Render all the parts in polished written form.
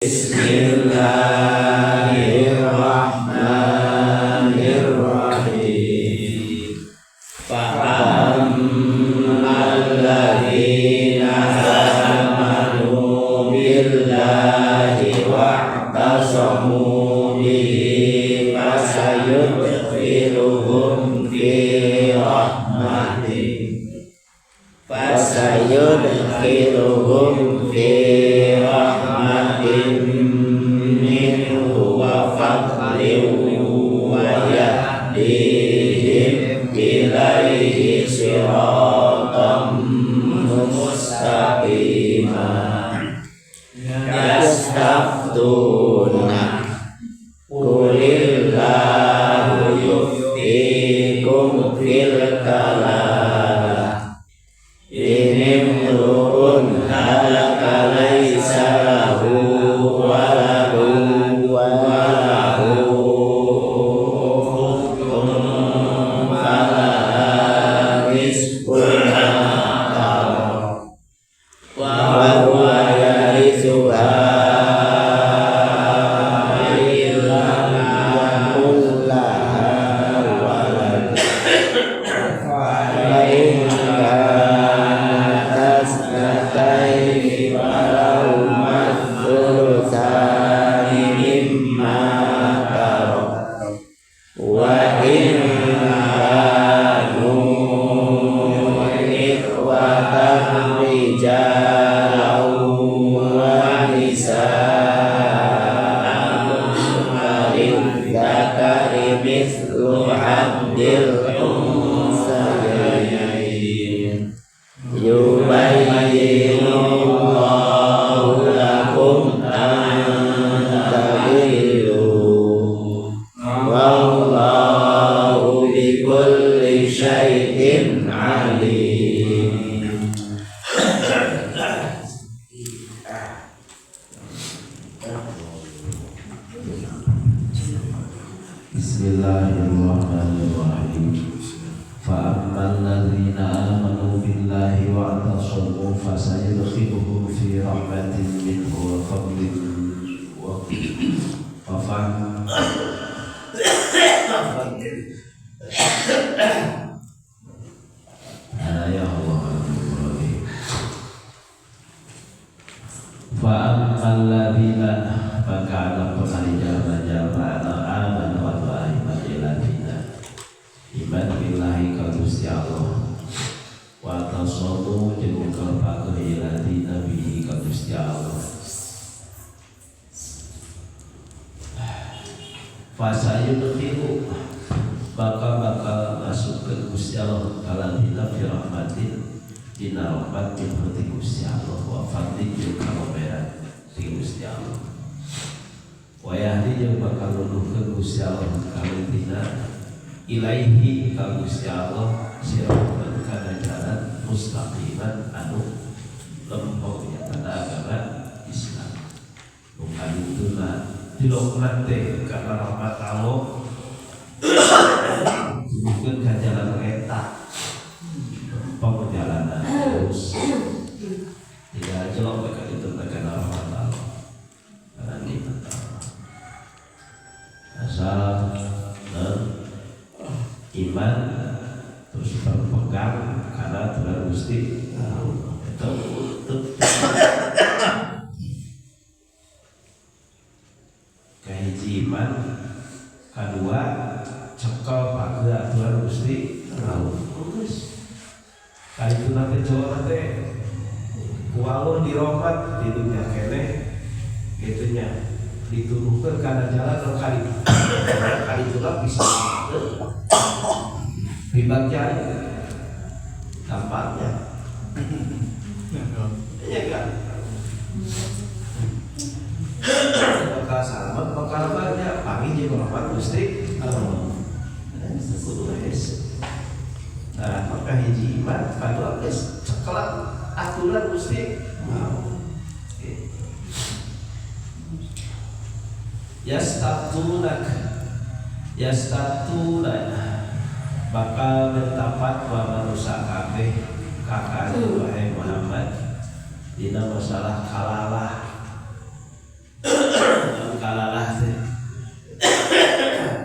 Bismillahirrahmanirrahim. Fa'ammal ladzina amanu billahi wa'tasamu bihi fasayudkhiluhum fi rahmatin fasayudkhiluhum fi rahmatin minhu wa fadlin wa yahdihim ilaihi siratan mustaqima. Yastaftunak qulillahu yuftikum fil kalalah inimru'un halaka laisa lahu waladun wa lahu ukhtun falaha nisfu ma tarak wa huwa yarithuha illam yakul laha walad fa in kanat asnataini falahuma thulutsani mimma tarak wa in kanu ikhwatan rijalan wa nisaan falidzakari mithlu haddil unsayain yubayyinullahu lakum an tadillu wallahu bikulli syai'in alim. Bismillahirrahmanirrahim. Fa'ammal ladzina amanu billahi wa'tasamu fasayudkhiluhum fi rahmatin minhu wa fadlin wa ya Allah. Fa'ammal ladzina maka ana pun jalma-jalma amanu wa iman iladina iman billahi ka Gusti Allah wa tasamu jeung nyekel pageuh iladina bihi ka Gusti Allah fasayudkhilu maka bakal masukkeun Gusti Allah kaladina fi rahmatin dina rahmat min Gusti Allah wa fadlin jeung kaloberan ti Gusti Allah wa yahdi jeung bakal nuduhkeun Gusti Allah kaladina ilaihi ka Gusti Allah siratan kana jalan mustaqiman anu lempeng nya kana agama Islam. Nu kadituna dilokna teh karena rahmat Allah nuduhkeun ka jalan eta lempeng jalanan terus tidak jelok ka dituna kana rahmat Allah kana nikmat Allah asal iman terus berpegang karena aturan Gusti Allah itu kahiji iman, kadua cekel pageuh aturan Gusti Allah. Geus ka itu nanti cowok nanti ku Allah dirahmat di dunia keneh kitu nya dituduhkeun kana jalan nu kali kali itu bisa dibaca tampaknya iya kan bakal selamat bakal banyak panggil jeung rahmat Gusti Allah kudu hese. Nah maka hiji iman kadua geus cekelak aturan Gusti Allah. Yastaftunak yastaftunak bakal minta fatwa manusia kabeh ka wahai Muhammad dina masalah kalalah. kalalah teh.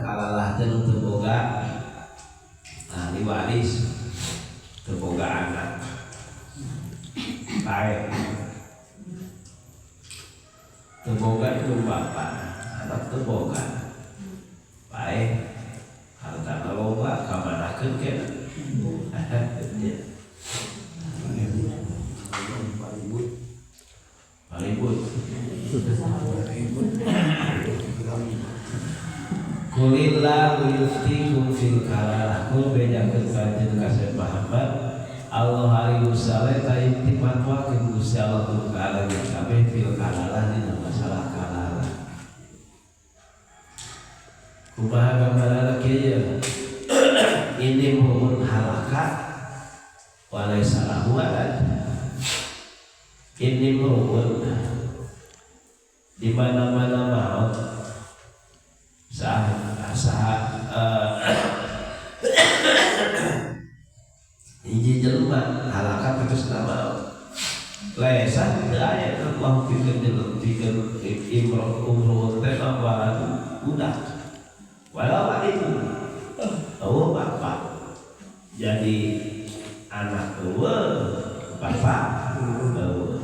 Kalalah teh nu teu boga ahli waris, teu boga anak. Baik. Teu boga itu bapak, anak teu boga. Baik. Hartana loba kamanakeun kena. Palibut. Kulillahu yuftikum fil kalalah. Kul bejakeun kanjeng kasep Muhammad Allah hari usale tayib ti fatwa ke Gusti Allah ka kabeh fil kalalah dina masalah kalalah. Kumaha gambaranna kieu? Ini mun halaka walaisa lahu walad. Ini mun di mana-mana maut saha hiji jelema halaka terus nama laisa teu aya Allah pikeun jelema pikeun imro umru teh walad budak walau itu oh bapak jadi anak eueuh bapak eueuh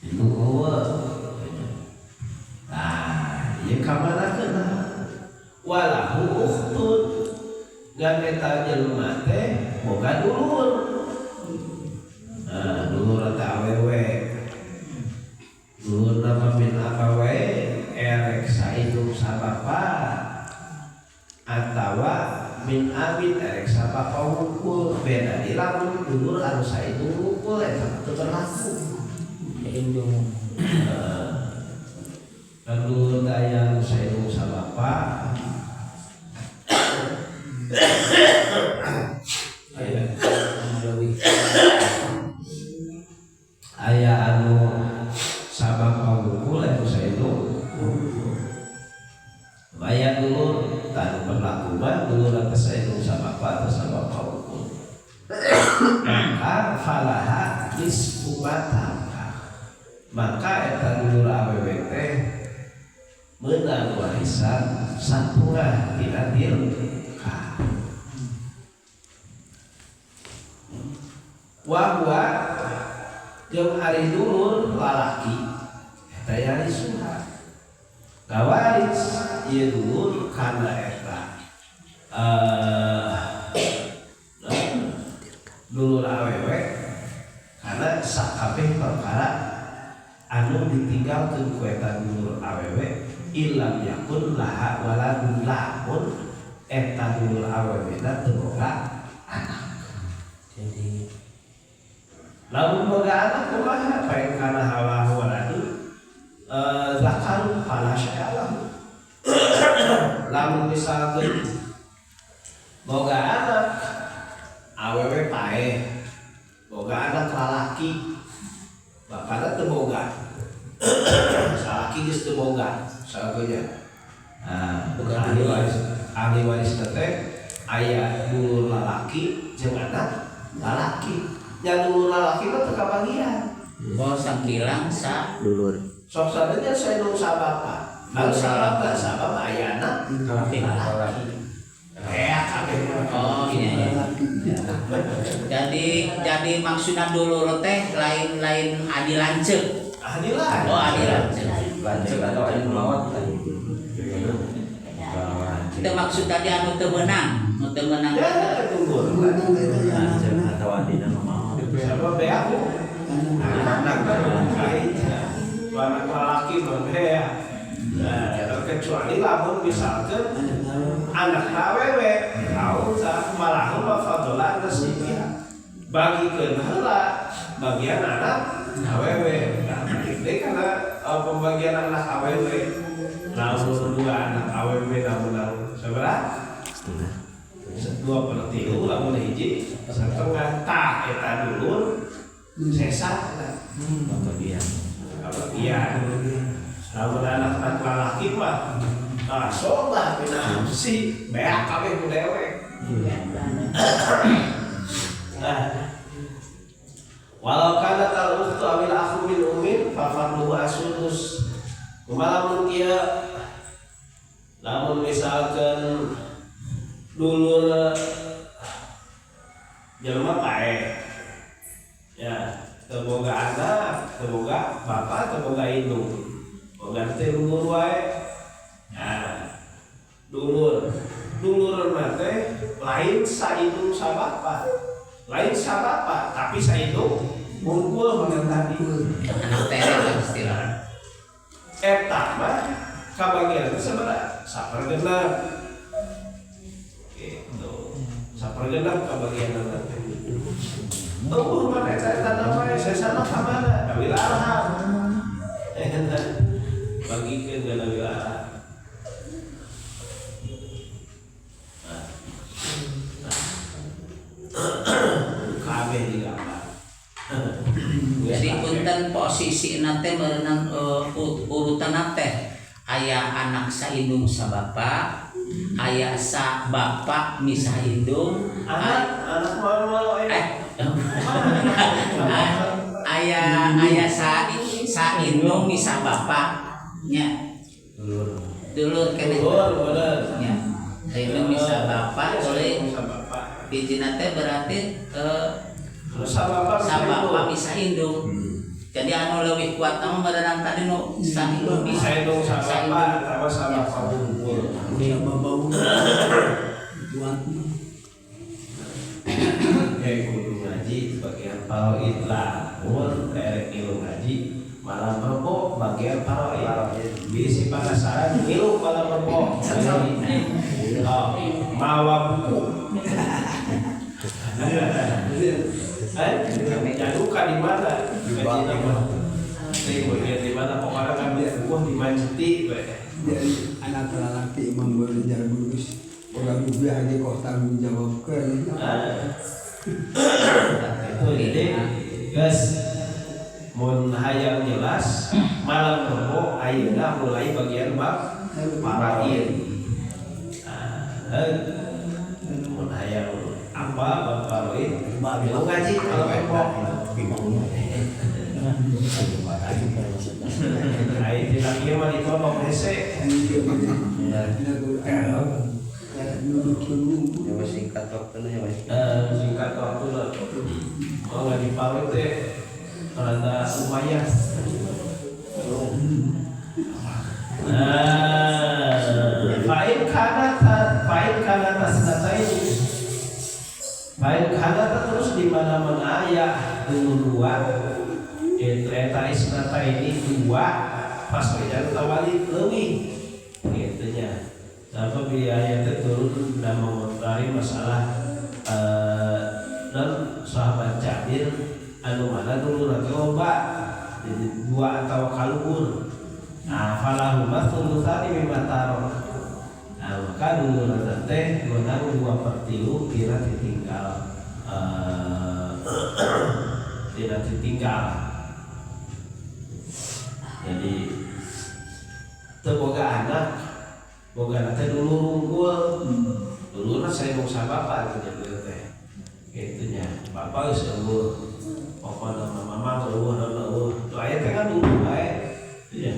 itu eueuh. Nah ieu ka manakeun walahu ukhtun ngan eta jelema teh boga dulur. Nah dulur teh awewe dulur nama min abawe erek saindung sabapa atawa min abin erek sabapa wungkul beda di lamun dulur anu saindung wungkul eta teu berlaku indung. Kan dulur teh aya anu saindung sabapa aya anu sabapa wungkul anu saindung wungkul. Aya dulur tanu berlaku mah dulur atas saindung sabapa atau sabapa wungkul. Maka falaha nisfu ma taraka. Maka eta dulur awewe teh meunang warisan satungah tina tilka. Wa huwa jeung ari dulur lalaki eta yarisuha. Gawaris ieu dulur kana eta dulur awewe karena sakabeh perkara anu ditinggalkeun ku eta dulur awewe illam yakun laha waladun lamun eta dulur awewe na teu boga anak. Jadi lamun boga anak kumaha bae kana hawa waladun zakaru fala syai'a. Lamun misalkeun boga anak awewe paeh boga anak lalaki bapana teu boga salaki geus teu boga salakina. Nah, ahli waris teh aya dulur lalaki jeung anak lalaki. Nya dulur lalaki mah teu kabagian. Oh sangkilang sa dulur. Sok sadaya saindung sabapa. Lalu sabapa sabapa aya anak lalaki. Oh iya, iya. Jadi maksudna dulur teh lain-lain adi lanceuk. Adi lanceuk. Oh adi lanceuk. Lanceuk atau adi maot. Itu maksud tadi anu teu meunang, nu teu meunang. Ya dulur. Lanceuk atau adina maot. Sabab beak. Anak anak lalaki mah beak. Nah, terkecuali lamun misalkan anak awewe tahu malah mah fadlan nasibnya bagikeun heula bagian anak awewe. Nah, ini karena pembagian anak awewe lamun dua anak awewe lamun sabaraha? Setengah. 2/3 lamun hiji setengah. Tah eta dulur sesa pembagian. Pembagian. Lamun anak-anak lalaki mah nah solah bina si beak kabeh ku dewek. Nah, walau kana al ukhtu awil akhu min ummin fa farduhu asudus. Kumaha lamun kieu lamun misalkan dulur jelema paeh ya teu boga anak, teu boga bapak, teu boga indung. Boga teh dulur wae. Nah, dulur. Dulur mah teh lain saindung sa bapak. Lain sa bapak, tapi saindung hungkul bener tadi. Anak tere lah istilah. Eta mah kabagian teh sabaraha? Sapergenep. Gitu. Sapergenep kabagian teh. Eueuh mah eta eta nama sesana ka mana? Ka wilayah. Bagikeun kana wilayah. Kabeh digambar. Jadi punten posisi nate merenang urutan teh aya anak saindung sa bapak, aya sa bapak misah indung, anak malu-malu aya aya sa indung misah bapak nya. Dulur keneh. Dulur bener. Nya. Saindung misah bapak oleh bijina teh berarti sa bapak misah indung. Jadi anu leuwih kuat mah merenang tadi nu sa indung misah indung sa bapak atawa sa bapak hungkul. Sa bapak kuat mah. Kudu ngaji bagian faraid lah. Mun erek ngilu ngaji malam rebo bagian faraid. Bisi penasaran ngilu malam rebo. Mawa buku. Jaduka di mana? Ngaji mah. Teh bagian di mana pokoknya kan buku di Manceti we. Jadi anak lalaki imam belajar lulus orang rupiah aja kok tanggung jawab ke. Itu jadi guys mun hayang jelas malam rebo ayeuna mulai bagian bab faraid. Mun hayang apa bab faraid milu ngaji malam rebo. Ai tina ieu mah ditolong hese. Ya singkat waktunya ya. Singkat waktu lah. Kalau nggak dipakai teh rada lumayan. Nah, fa'in kanata ini. Fa'in kanata terus di mana-mana aya dua. Eta isnata ini dua pas wejan tawali leuwih gitu nya. Sampai biaya itu turun dan mengomentari masalah dan sahabat Jabir anu mana dulu nanti loba jadi dua atau kaluhur. Nah, falahuma thulutsani mimma tarok. Nah, maka dulu nanti teh menang 2/3 kira ditinggal tidak ditinggal. Jadi teu boga anak boga teh dulur unggul. Dulurna saya mau sa bapak gitu teh. Kitu nya. Bapak geus eueuh. Pokona mama eueuh naon eueuh. Tuh aya teh kan dulur bae. Iya.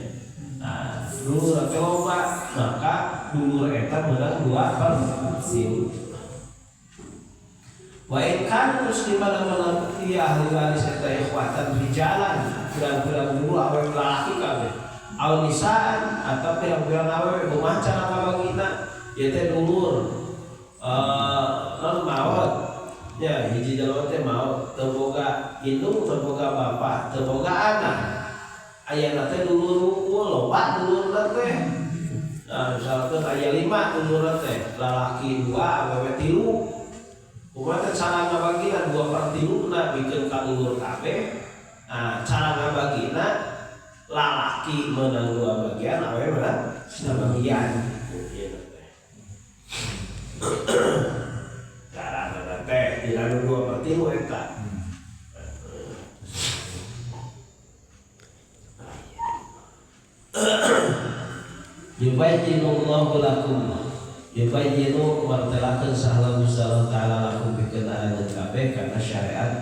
Nah, dulur teh loba, maka dulur eta meunang 2/3. Wa in kan terus di mana-mana ieu ahli waris eta ikhwatan rijalan, pirang-pirang dulur awewe lalaki kabeh. Aw nisaan atau pirang-pirang awewe kumaha cara ngabagina ieu teh dulur non maot nya hiji jalma teh maot teu boga indung teu boga bapak teu boga anak ayana teh dulur unggul loba dulurna teh. Nah misalkan aya 5 dulurna teh lalaki 2 awewe 3 kumaha teh cara ngabagina 2/3 na bikeun ka dulur kabeh. Nah cara ngabagina lalaki menang 2 bagian, awewe menang 1 bagian. Gitu teh. Cara teh dina 2/3 eta. Yubayyinullahu lakum. Yubayyinu martelakeun saha Gusti Allah taala lakum pikeun aranjeun kabeh kana syariat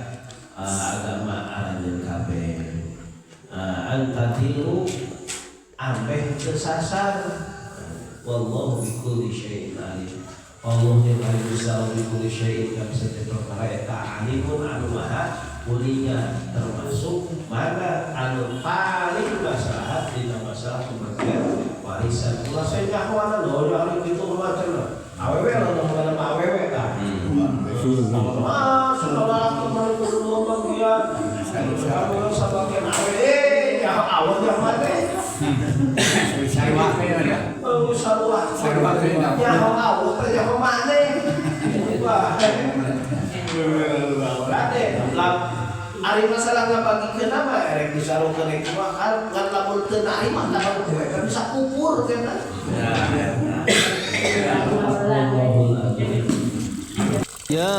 agama aranjeun kabeh. Antadilu Ambeh tersasar. Wallahu bikulli syai'in alim. Allah yang alim bisa bikulli syai'in ka setiap perkara eta alimun anu maha uninga, termasuk mana anu paling maslahat dina masalah pembagian warisan. Ulah saya nyahoana lho, ya ari kitu macam awewe lah, mana mah awewe tah. Ah, sekolah kemarin kudu bagian. Kalau sabagian awewe, ya Allah yang mana? Sarua ya. Oh, sarua. Sarua. Nyaho Allah teh nyaho mana? Wah. Rade, lam ari masalah ngabagikeun mah erek disarukeun rek kumaha kan ngan lamun teu narima lamun kowe kan bisa kupur kan. Ya.